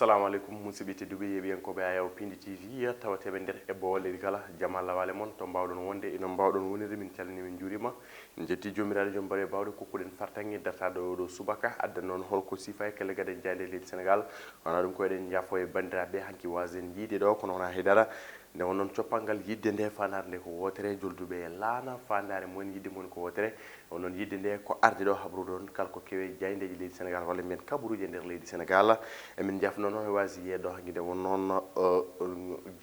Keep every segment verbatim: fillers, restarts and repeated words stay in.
Assalamu aleykum, musidɓe tedduɓe, yeeɓiyankooɓe Ayaw Pindi T V, tawateeɓe nder e boowal leydi kala. Jam Allah waale mon, to mbaawɗon wonde, ino mbaawɗon wonirde, min calmini, min njuurima. Min njetti Joomiraaɗo, Joom Bare Baawɗe, kokkuɗen fartaŋŋe dartaaɗo oɗo subaka, adda noon holko sifa e kelle gaden jaaynde leydi Senegaal. Wona ɗum ko eɗen njaafo e banndiraaɓe, hanki waasen yiide ɗo, kono wona haydara. Nde won noon coppal ngal yiɗde nde faandaare nde ko wootere, jolduɓe e laana faandaare mumen yiɗde mumen ko wootere. On noon yiɗde nde ko arde ɗo habrude on kala ko kewe jaayndeeji leydi Senegaal, walla mbiyen kabaruuji e nder leydi Senegaal. Emin njafnoo noon e waasi yeeɗo hanki nde won noon, eh,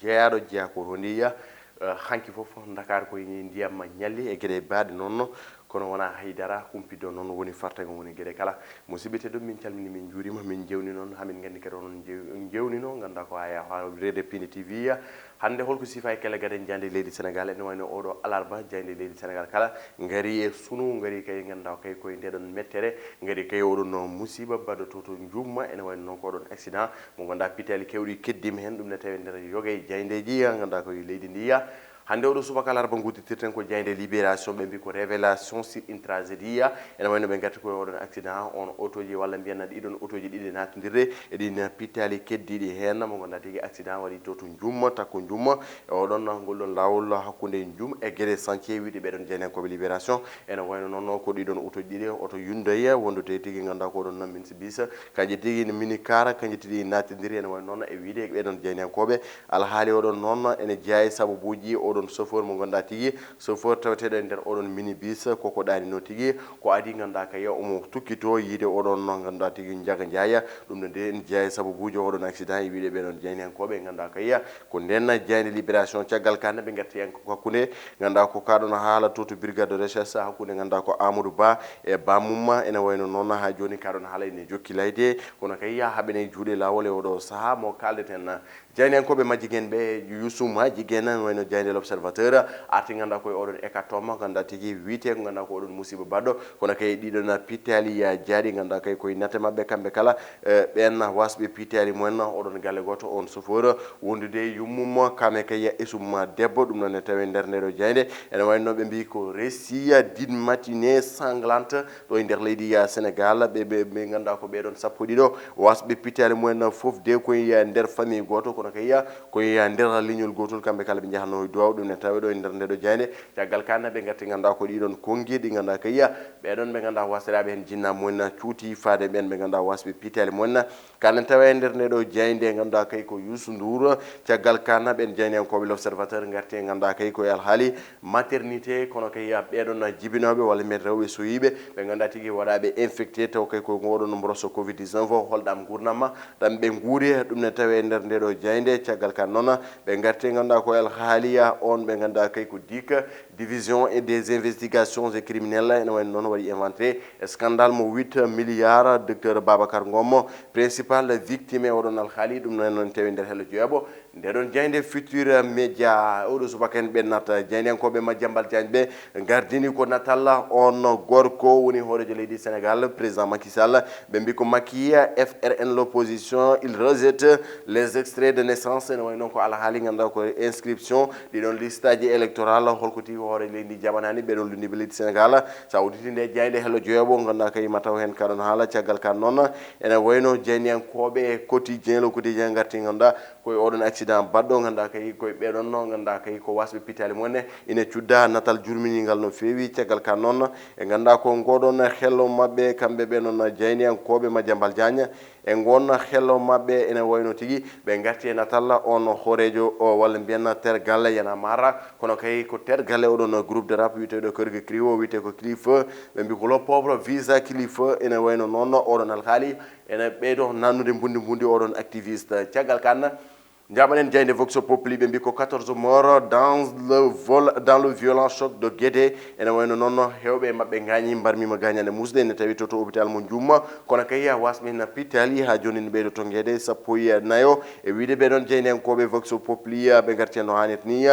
jeyaaɗo jeyaa ko hondiya, eh, hanki fof Ndakaaru ko ndiyam ñalli e geɗe baaɗe noon, kono wonaa haydara humpito noon woni fartaŋŋe woni geɗe kala. Musidɓe tedduɓe, min calmini, min njuurima, min jewni noon, hamin nganndi kadi onon jew-, jewnino, ngannduɗaa ko Aya Hawreede Pindi T V. Hannde holko sifa e kelle gaden jaaynde leydi Senegaal, ene wayno oɗo alarba, jaaynde leydi Senegaal kala, ngari e sunu, ngari kay ngannduɗaa kay koye ndeɗon mettere, ngari kay oɗon musiba baɗɗo to to Njumma, ene wayno noon ko oɗon accident, mo ngannduɗaa pitali kewɗi keddima heen, ɗum ne tawi nder yoga e jaayndeeji, ngannduɗaa koye leydi ndi. Hannde oɗo subaka alarba ngudditirten ko jaaynde Libération, ɓe mbi ko révélation sur une tragédie. Ene wayno ɓe ngarti koye oɗon accident, on otoji walla mbiyen ɗiɗon otoji ɗiɗi natondirde e ɗin pitali keddiɗi heen, mo ngannduɗaa tigi accident waɗi to to Njumma, takko Njumma, e oɗon ngol ɗon laawol hakkunde Njum e Guédé Chantier, wiide ɓeɗon jeynankooɓe Libération. Ene wayno noon ko ɗiɗon otoji ɗiɗi, oto Hyundai wondude tigi ngannduɗaa ko oɗon Mitsubishi, kanji tigi ne mini car, kanji tigi natindiri, ene wayno noon e wiide ɓeɗon jeynankooɓe. Alhaali oɗon noon ene jeyaa e sababuuji oɗon chauffeur mo ngannduɗaa tigi, chauffeur taweteeɗo e nder oɗon minibus, koko ɗaanino tigi, ko adii ngannduɗaa kay omo tukkito yiide oɗon ngannduɗaa tigi njaga njaaya. Ɗum ne nde ene jeyaa e sababuuji oɗon accident e wiide ɓeɗon jeynankooɓe ngannduɗaa kay ko nden jaaynde Libération. Caggal ka ne ɓe ngarti en ko hakkunde ngannduɗaa ko kaɗon haala to to brigade de recherche hakkunde ngannduɗaa ko Amadou Ba e Ba Mumma, ene wayno noon haa jooni kaɗon haala ene jokki layde, kono kay yaa haɓene juuɗe laawol e oɗo sahaa mo kaldeten. Jeynankooɓe majji gen ɓe, Youssouma Jigéen, wayno jaaynde L'Observateur, arti ngannduɗaa koye oɗon hécatombe, ngannduɗaa tigi wiyetee ko ngannduɗaa ko oɗon musiba baɗɗo, kono kay ɗiɗon pitali jaaɗi, ngannduɗaa kay koye nate maɓɓe kamɓe kala, eh, ɓen wasɓe pitali mumen, oɗon galle gooto, on chauffeur, wondude e yummum, kame kay e sum debbo, ɗum noon ne tawi nder nde ɗo jaaynde, ene wayno ɓe mbi ko récit d'une matinée sanglante, ɗo e nder leydi ya Senegaal, ɓe, ɓe, ɓe ngannduɗaa ko ɓeɗon sappo e ɗiɗo wasɓe pitali mumen fof de koye nder famille gooto, kono kay koye nder leñol gootol, kamɓe kala ɓe njahatnoo e duwaaw, ɗum ne tawe ɗo e nder nde ɗo jaaynde. Caggal ka ne ɓe ngarti ngannduɗaa ko ɗiɗon konngi ɗi ngannduɗaa kay ɓeɗon ɓe ngannduɗaa wasiraaɓe heen jinna mumen cuuti faade ɓen ɓe ngannduɗaa wasɓe pitali mumen. Kanen tawa e nder nde ɗo jaaynde ngannduɗaa kay ko Youssou Ndour. Caggal ka ne ɓen jeynankooɓe L'Observateur ngarti e ngannduɗaa kay koye alhaali maternité, kono kay ɓeɗon jibinooɓe walla mbiyen rewɓe soyiiɓe, ɓe ngannduɗaa tigi waɗaaɓe infecté, taw kay ko ngoɗon mboros covid dix-neuf o, holɗam nguurndam ma, ɗam ɓe nguuri, ɗum ne tawe e nder nde ɗo jaaynde. Caggal ka noon, ɓe ngarti ngannduɗaa ko alhaaliya on, ɓe ngannduɗaa kay ko DIC, Division et des Investigations et Criminels, ene wayno noon waɗi inventé scandale mo huit milliards, docteur Babacar Ngom, principal victime e oɗon alhaali, ɗum noon noon tawi nder hello jeeɓo. Nde ɗon jaaynde Futurs Médias, oɗo subaka en ɓe nata, jeynankooɓe Madiambal Diagne ɓe ngardini ko natal on gorko woni hooreejo leydi Senegaal, président Macky Sall. Ɓe mbi ko Macky, F R N, l'opposition, il rejette les extraits de naissance. Ene wayi noon ko alhaali ngannduɗaa ko inscription ɗiɗon liste aji électorale, holko tigi hooreejo leydi ndi jaɓanaani ɓeɗon lunndiiɓe leydi Senegaal. Sa udditi nde jaaynde hello jeeɓo, ngannduɗaa kay ma taw heen kaɗon haala. Caggal ka noon, ene wayno jeynankooɓe Quotidien, Le Quotidien ngarti ngannduɗaa koye oɗon accident baɗɗo, ngannduɗaa kay koye ɓeɗon no, ngannduɗaa kay ko wasɓe pitali mumen, ene cudda natal jurminingal no feewi. Caggal ka noon, e ngannduɗaa ko ngoɗon hello maɓɓe, kamɓe ɓe noon jeynankooɓe Madiambal Diagne, e ngon hello maɓɓe ene wayno tigi, ɓe ngarti e natal on hooreejo o, walla mbiyen tergalle Y'en a marre, kono kay ko tergalle oɗon groupe de rap wiyeteeɗo Kerge Crew, wiyetee ko Kilifa, ɓe mbi ko le pauvre visa Kilifa, ene wayno noon oɗon alhaali, ene ɓeydo nannude mbundi mbundi oɗon activiste. Caggal kan, njaɓanen jaaynde Vox Populi, ɓe mbi ko quatorze morts dans le vol, dans le violent choc de Guédé. Ene wayno noon, heewɓe e maɓɓe ngaañi, mbarmiima gaañaande muusɗe, ene tawi to, to hôpital mo Njumma. Kono kay, wasɓe na pitali haa jooni ne ɓeydo to Guédé, sappo e nayo. E wiide ɓe ɗon jeynankooɓe Vox Populi, ɓe ngarti no haanirta ni,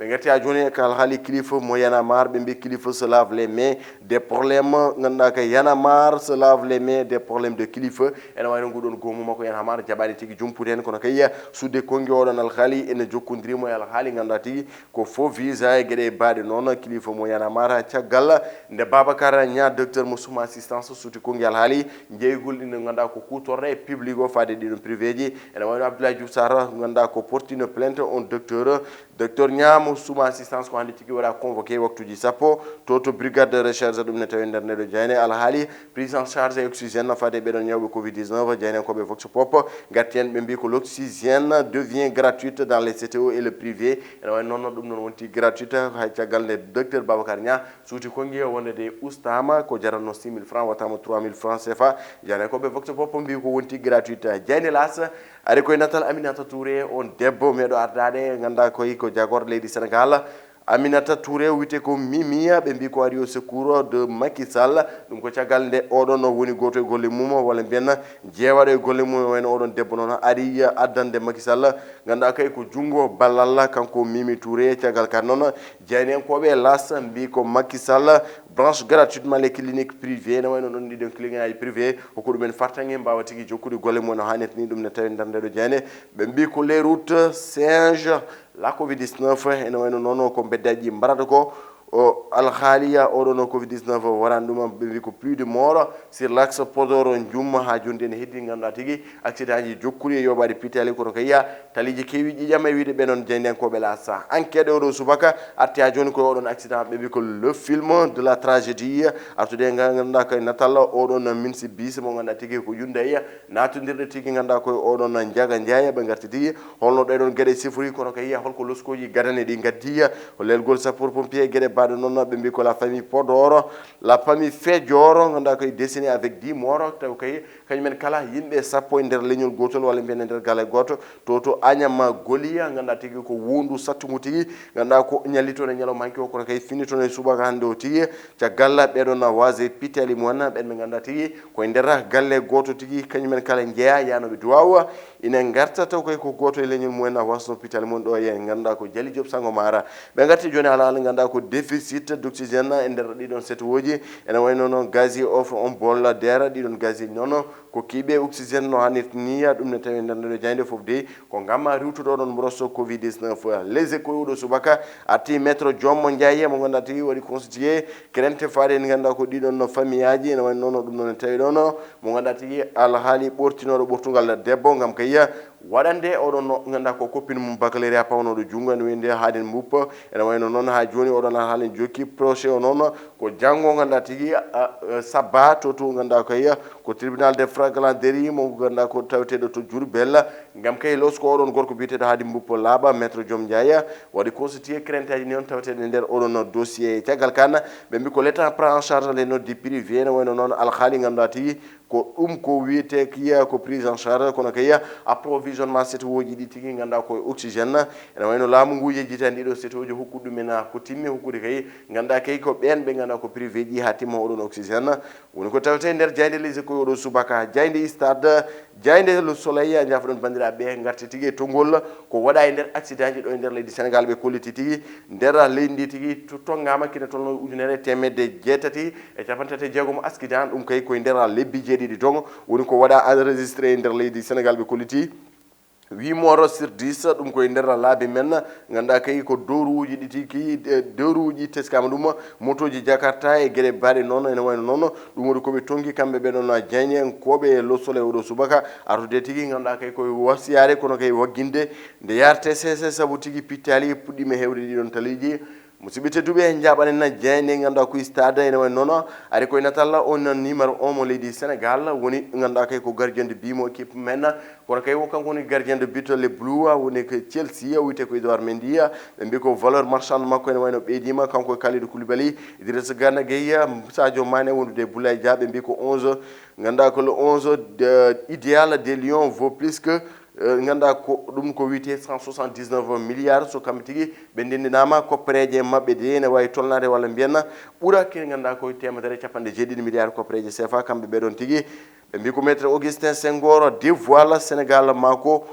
Ɓe ngarti haa jooni e ka alhaali kilifa mo Y'en a marre, ɓe mbi kilifa se lave les mains des problèmes, ngannduɗaa ka Y'en a marre se lave les mains des problèmes de kilifa. Ene wayno nguɗon goomu makko Y'en a marre jaɓaani tigi jumpude heen, kono kay sudde konngi oɗon alhaali ene jokkondiri mo e alhaali ngannduɗaa tigi ko faux visa e geɗe baaɗe noon. Kilifa mo Y'en a marre caggal nde Babacar Niang, docteur mo Suma Assistance, suuti konngi alhaali njeeygol ɗi ngannduɗaa ko kuutorɗe e public o faade ɗiɗon privé ji. Ene wayno Abdoulaye Diouf Sarr ngannduɗaa ko portino plainte on docteur, docteur Niang mo Suma Assistance ko hannde tigi waɗa convoqué waktuuji sappo to to brigade de recherche, ɗum ne tawi nder ndeɗo jayne alhaali prise en charge e oxygène no faade ɓeɗon ñawɓe covid dix-neuf. Jaynenkooɓe Vox Pop ngarti heen, ɓe mbi ko l'oxygène devient gratuite dans les C T O et le privé. Ene wayno noon ɗum noon wonti gratuite hay caggal nde docteur Babacar Niang suuti konngi o wonde de ustaama ko jaranno six mille francs wattama trois mille francs C F A. Jaynenkooɓe Vox Pop mbi ko wonti gratuite. Jayne L'As ari koye natal Aminata Touré, on debbo meeɗo ardaade ngannduɗaa koye ko jagorɗo leydi Sénégal. Aminata Touré wiyetee ko Mimi, ɓe mbi ko ari au secours de Macky Sall. Ɗum ko caggal nde oɗon woni gooto e golle mum walla mbiyen jeewaɗo e golle mum, wayno oɗon debbo noon ari addande Macky Sall ngannduɗaa kay ko junngo ballal kanko Mimi Touré. Caggal kan noon jaynenkooɓe L'As mbi ko Macky Sall branche gratuitement les cliniques privées, ene wayno ɗon ɗiɗon clinique aji privé, hokku ɗumen fartaŋŋe mbaawa tigi jokkude golle mum no haanirta ni, ɗum ne tawi nder ndeɗo jayne. Ɓe mbi ko les routes singe la covid dix-neuf. Ene wayno noon ko mbeddaaji mbarata ko o alhaaliya oɗon o covid dix-neuf warani ɗum, ɓe mbi ko plus de mort sur l'axe Podor Ndioum. Haa jooni ene heddi ngannduɗaa tigi accident ji jokkuɗi e yooɓaade pitali, kono kay taliiji keewi ƴiƴam e wiyde ɓe noon jaynenkooɓe L'As. Enquête oɗo subaka arti haa jooni koye oɗon accident, ɓe mbi ko le film de la tragédie. Artude ngannduɗaa koye natal oɗon Mitsubishi mo ngannduɗaa tigi ko Hyundai, naatondirɗe tigi ngannduɗaa koye oɗon Njaga Njaay. Ɓe ngarti tigi holno ɗee ɗon geɗe sifori, kono kay holko loskooji gadane ɗi ngaddi, o lelgol sapeur pompier, geɗe baaɗe noon ɓe mbi ko la famille Podor, la famille Fedior ngannduɗaa koye dessiné avec dix morts, taw kay kañumen kala yimɓe sappo e nder leñol gootol walla mbiyen e nder galle gooto to to Agnam Goliya, ngannduɗaa tigi ko wondu sattungu tigi, ngannduɗaa ko ñalli toon e ñalawma hanki o, kono kay fini toon e subaka hannde o tigi. Caggal ɓeɗon waase pitali mumen, ɓen ɓe ngannduɗaa tigi koye nder galle gooto tigi, kañumen kala njeya yanoɓe duwaw ina ngarta taw kay ko gooto e leñol mumen wasno pitali mum ɗo e ngannduɗaa ko Jali Diop Sangomara. Ɓe ngarti jooni alhaali ngannduɗaa ko déficit d'oxygène e nder ɗiɗon setuwoji, ene wayno noon gaz yi offre on bol dera ɗiɗon gaz yi noon ko kiiɓe oxygène no hannirta ni, ɗum ne tawi nder ndeɗo jayde fof de ko ngam riwtude oɗon mboros covid dix-neuf. Les Échos oɗo subaka arti maître Joom Ndiaye mo ngannduɗaa tigi waɗi constitué crainte faade en ngannduɗaa ko ɗiɗon no famille aji, ene wayno noon ɗum noon tawi ɗon mo ngannduɗaa tigi alhaali ɓortinooɗo ɓortugal debbo ngam kay waɗande oɗon no ngannduɗaa ko copine mum baccalauréat pawnooɗo junngo ene wiyde Hadine Mboup. Ene wayno noon haa jooni oɗon alhaali jokki procès o noon ko janngo ngannduɗaa tigi sabba to to ngannduɗaa kay ko tribunal de flagrant délit mo ngannduɗaa ko taweteeɗo to Diourbel. Ngam kay losko oɗon gorko biyeteeɗo Hadine Mboup laaɓa, maître Joom Ndiaye waɗi constitué crainte aji ni on taweteeɗo e nder oɗon dossier. Caggal kan ɓe mbi ko l'État prend en charge les notes du privé, ene wayno noon alhaali ngannduɗaa tigi ko ɗum ko wiyetee kiya ko prise en charge, kono kay approvisionnement setuwoji ɗi tigi ngannduɗaa ko e oxygène. Ene wayno laamu ngu yejjitani ɗiɗo setuwoji hokku ɗumen ko timmi hokkude kay ngannduɗaa kay ko ɓeen ɓe ngannduɗaa ko privé ji haa timma oɗon oxygène. Woni ko tawetee nder jayde Les Échos oɗo subaka, jayde Stade, jayde Le Soleil, jaafoɗon banndiraaɓe ngarti tigi e tonngol ko waɗa e nder accident ji ɗo e nder leydi Sénégal, ɓe kolliti tigi nder leydi ndi tigi to tonngaama kine tolno ujunere e teemedde jeetati e capanɗe tati e jeegom accident, ɗum kay koye nder lebbi jeeɗiɗi toon woni ko waɗa enregistré e nder leydi Sénégal, ɓe kolliti huit morts sur dix, ɗum koye nder laabi men, ngannduɗaa kay ko deux roues ji ɗi tigi, eh, deux roues ji teskaama ɗum, motooji Jakarta e geɗe baaɗe noon, ene wayno noon, ɗum woni ko ɓe tonngi kamɓe ɓe ɗon jaynenkooɓe e Le Soleil oɗo subaka, artude tigi ngannduɗaa kay koye wasiyaare, kono kay wagginde nde yarte sese, sabu tigi pittaali puɗɗiima heewde ɗiɗon taliiji. Musidɓe tedduɓe, en njaaɓanen jayde ngannduɗaa ko Stade, ene wayno noon ari koye natal on numéro un mo leydi Sénégal, woni ngannduɗaa kay ko gardien de but mo équipe men, kono kay wo kanko woni gardien de but les Blues, woni ko Chelsea, wiyetee ko Edouard Mendy, ɓe mbi ko valeur marchande makko ene wayno ɓeydiima, kanko e Kalidou Koulibaly, Idrissa Gana Gueye, Sadio Mané, wondude e Boulaye Dia, ɓe mbi ko onze, ngannduɗaa ko le onze de, idéal des Lions vaut plus que Eh, ngannduɗaa ko ɗum ko wiyetee cent soixante-dix-neuf milliards, so kamɓe tigi ɓe ndenndinaama koppereeje maɓɓe de ene waawi tolnaade walla mbiyen ɓura ke ngannduɗaa ko teemedere e capanɗe jeeɗiɗi milliards koppereeje C F A, kamɓe ɓe ɗon tigi. Ɓe mbi ko maître Augustin Senghor dévoile Sénégal maako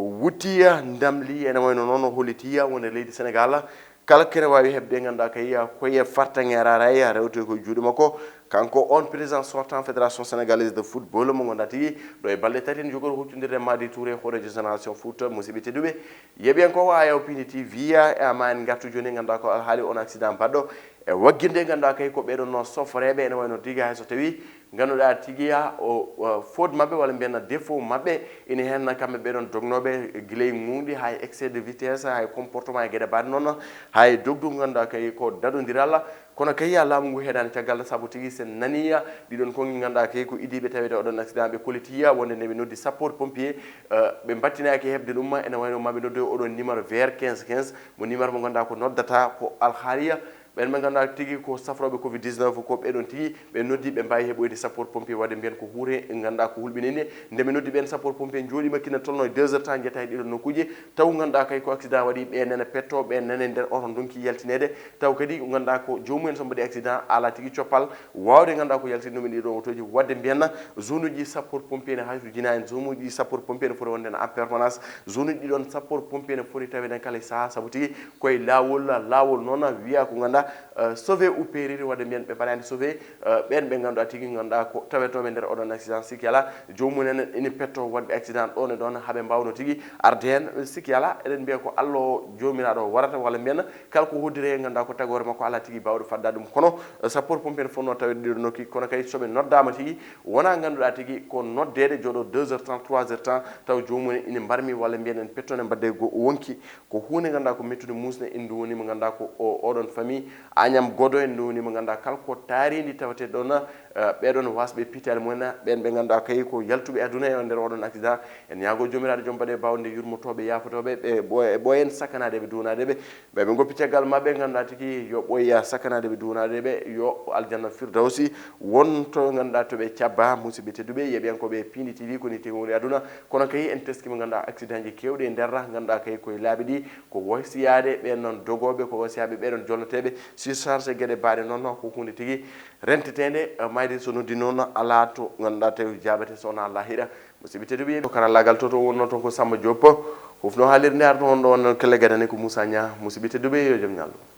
wutiya ndamli ene wayno noon o hollitiya wonde leydi Sénégal kala kene waawi heɓde ngannduɗaa kay koye fartaŋŋe raaraya rewte ko juuɗe makko. Kanko on président sortant Fédération Sénégalaise de Football mo ngannduɗaa tigi ɗo e balɗe tati en jogori huccondirde Madi Touré hooreejo Génération Foot. Musidɓe tedduɓe, yeɓiyankoowo Ayaw Pindi T V, e ama en ngartu jooni ngannduɗaa ko alhaali on accident baɗɗo e wagginde ngannduɗaa kay ko ɓeɗon no soforeeɓe ene wayno tigi hay so tawi ngannduɗaa tigi ya o, o faute maɓɓe walla mbiyen défaut maɓɓe ina heen kamɓe ɓeɗon dognooɓe gila e ŋuuŋɗi, hay excès de vitesse, hay comportement e geɗe baɗe noon, hay dogdu ngannduɗaa kay ko daɗondiral. Kono kay ya laamu ngu heɗaani caggal sabu tigi sen naniya ɗiɗon kongi ngannduɗaa kay ko idiiɓe taweede oɗon accident ɓe kollitiya wonde nde ɓe noddi sapeur pompier, eh, ɓe mbattinaaki heɓde ɗum ene wayno maɓe nodde oɗon numéro vert quinze quinze mo numéro mo ngannduɗaa ko noddata ko alhaaliya. Ɓen ɓe ngannduɗaa tigi ko safrooɓe covid dix-neuf ko ɓeɗon tigi ɓe noddi ɓe mbaawi heɓoyde sapeur pompier waɗde mbiyen ko huure ngannduɗaa ko hulɓininde. Nde ɓe noddi ɓen sapeur pompier jooɗiima kina tolno e deux heures temps njetta e ɗiɗon nokkuuji taw ngannduɗaa kay ko accident waɗi ɓe nene petto ɓe nene nder oto ndonki yaltineede taw kadi ngannduɗaa ko joomumen so mbaɗi accident ala tigi coppal waawde ngannduɗaa ko yaltinde ɗum e ɗiɗon otoji waɗde mbiyen zone uji sapeur pompier ne hayso jina en zone uji sapeur pompier ne foti wonde en permanence zone uji ɗiɗon sapeur pompier ne foti taweede kala e saha sabu tigi koye laawol laawol noon wiya ko ngannduɗaa eh, sauvé ou périr waɗde mbiyen ɓe mbaɗani sauvé eh, ɓen ɓe ngannduɗaa tigi ngannduɗaa ko tawetooɓe nder oɗon accident sikki ala joomum en ene petto waɗɓe accident ɗon e ɗon haɓe mbawno tigi arde heen sikki ala eɗen mbiya ko Allah o joomiraaɗo o warata walla mbiyen kala ko hoddiri he ngannduɗaa ko tagoore makko ala tigi baawɗo fadda ɗum kono eh, sapeur pompier ne fotno tawede ɗiɗo nokki kono kay soɓe noddaama tigi wona ngannduɗaa tigi ko noddeede jooɗo deux heures temps trois heures temps taw joomum en ene mbarmi walla mbiyen en petto ne mbadde go wonki ko huunde ngannduɗaa ko mettude muusde en nduwonima ngannduɗaa ko o oɗon famille Agnam Godo en nduwonima ngannduɗaa kala ko taarindi tawete ɗon eh, ɓeɗon wasɓe pital mumen ɓen ɓe ngannduɗaa kay ko yaltuɓe aduna e nder oɗon accident en ñaago joomiraaɗo joom baɗe bawde yurmotooɓe yaafotooɓe ɓe ɓo- e ɓoyen sakkanaade ɓe duwanaade ɓe ɓe ɓe goppi caggal maɓɓe ngannduɗaa tigi yo ɓoya sakkanaade ɓe duwanaade ɓe yo aljanna firdawsi won to ngannduɗaa to ɓe cabba musidɓe tedduɓe yeɓiyankooɓe Pindi T V koni tigi woni aduna kono kay en teskima ngannduɗaa accident ji kewɗi e nder ngannduɗaa kay koye laabi ɗi ko wasiyaade ɓen noon dogooɓe ko wasiyaɓe ɓeɗon jolnateeɓe surcharge geɗe baɗe noon ko hunde tigi renteteende mayde so noddi noon alaa to ngannduɗaa tawi jaabate so wonaa lahira musidɓe tedduɓe yeɓi ko karallagal to to wonno toon ko Samba Diop hufno haalirde arno on ɗo wonno kelle gadane ko Moussa Niang musidɓe tedduɓe yo joom ñallu